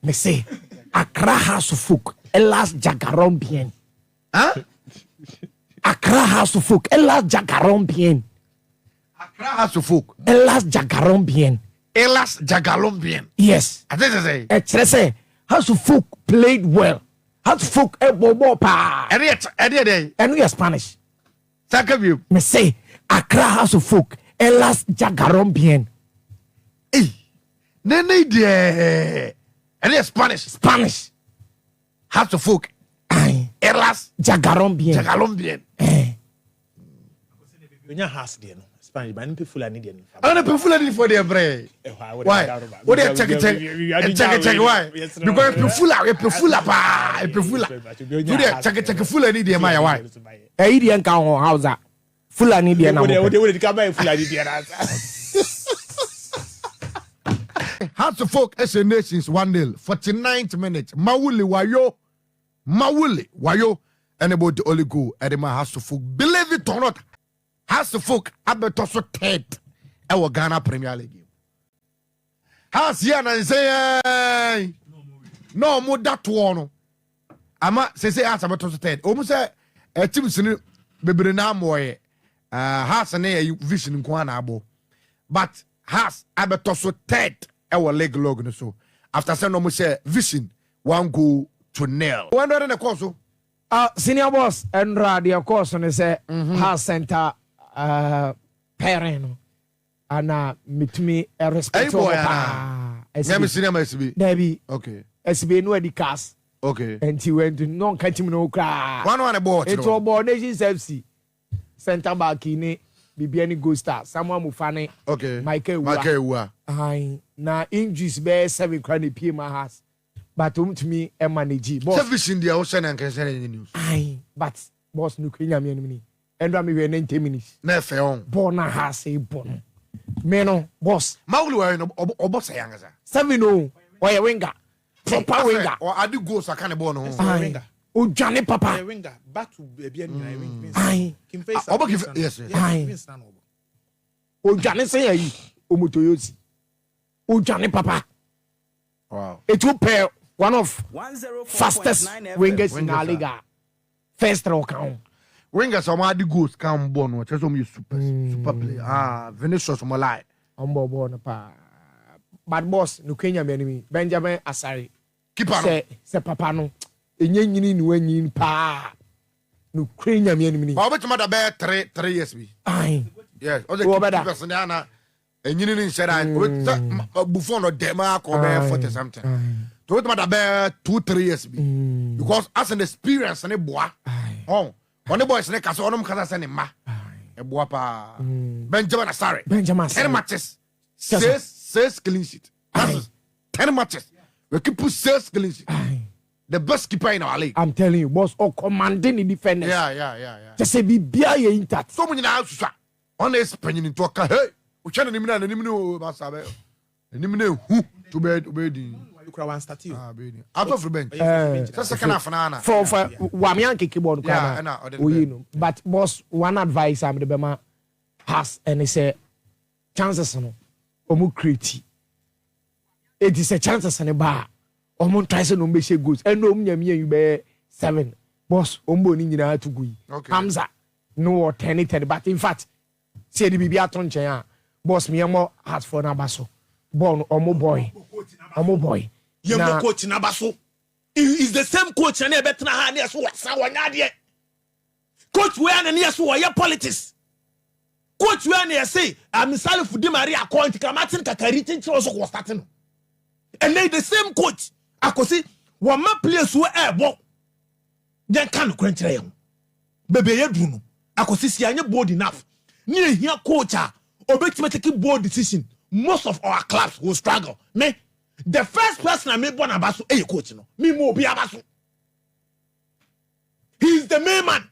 Me say, Accra House of Folk, Elas Jagaron bien. Huh? Accra House of Folk, Elas Jagaron bien. Accra House of Folk. Elas Jagaron bien. Elas Jagalon bien. Yes. I think say. Say, House of Folk played well. House of Folk, bobo pa. And we are Spanish. Thank you. Me say, Accra House of Folk, Elas Jagaron bien. Eh. Nene de. And Spanish. House of Folk. Aye. Elas Jagaron bien. Jagalon bien. When you has the Spanish, but I'm Fulani. I'm a Fulani for the bread. Why? What are you check? Why? Because Pufula pa, Pufula. You there check Fulani the Maya why? Indian cow house. Fulani the House of Folk as a nations 1-0, 49th minute. Mawule Wayo, and about the only goal at the House of Folk. Believe it or not, House of Folk abetoso third our Ghana Premier League game. House here and say no more that one. Ama say House abetoso third. Almost a team sini bebre na moye. House na vision nkwana abo. But House abetoso third our leg log so. After saying no more say vision 1-0. One in the course. Senior boss and radio course on say House center parent and meet me a respectful SB. Debbie. Okay. SB no the cast. Okay. And he went to non catch him no cry. One aboard. It's all board Nations FC. Center back in Bibiani Gusta. Someone Mufane. Okay. Michael Wa. Aye. Na injuries bear 7 cranny P my house. But to me a manage. Service in the ocean and can send any news. Aye. But boss no Kenya me. And I'm even 90 minutes. Never on. Born a house a born. Meno boss. Mawule Wayo or boss young as 7-0. Why a winger? Proper winger. Or I do go so I can't born home. Aye. Oh Johnny Papa. Winger back to baby and Aye. Yes. Aye. Oh Johnny say aye. Omotoyosi. Oh Johnny Papa. Wow. It will pair one of fastest wingers in La Liga. First row count. Wingers are the goals can born or just only super player. Vinicius Malai. Born pa. But boss, no Kenya enemy. Benjamin Asare. Keep on. Say papa no. Enye pa. No Kenya enemy. But which matter bear 3 years be. Aye. Yes. All the person and you didn't say that Buffon or Denmark or bear 40 something. To what matter bear 2-3 years be. Because as an experience and a boy. Oh. One the boys ne kaso onum kasa se ne ma. E boa pa. Benjamin Asare. 10 matches. 6 clean sheet. 10 matches. We keep 6 clean sheet. The best keeper in our league. I'm telling you, boss, or commanding the defenders. Yeah. Just say be beer intact. So many now to on this penny into a car. Hey, we channel him and him no Masabe. And him no who to bed. One statue. Out of the bench. That's the kind of banana. For Wamianki keyboard. Yeah, but boss, one advice I'm the Bema has and he say chances no omu create. It is a chances and a bar. Omu tries to make sure goods. And no you be 7. Boss, ombo ni nyina to go. Hamza no 10 but in fact, say the bibi aton chen boss me more has for nabaso. Born omo boy. Omo boy. Yemo coach Nabaso is the same coach and better than yes what coach where and yes what politics coach where and say I'm sorry for Di Maria account Martin Kakaritin also was starting and they the same coach I could see one man players who air ball then can crunch baby yedruno I could see anya bold enough near here coach or take bold decision most of our clubs will struggle me. The first person I made born abaso, coach no. Me mo bi abaso. He's the main man.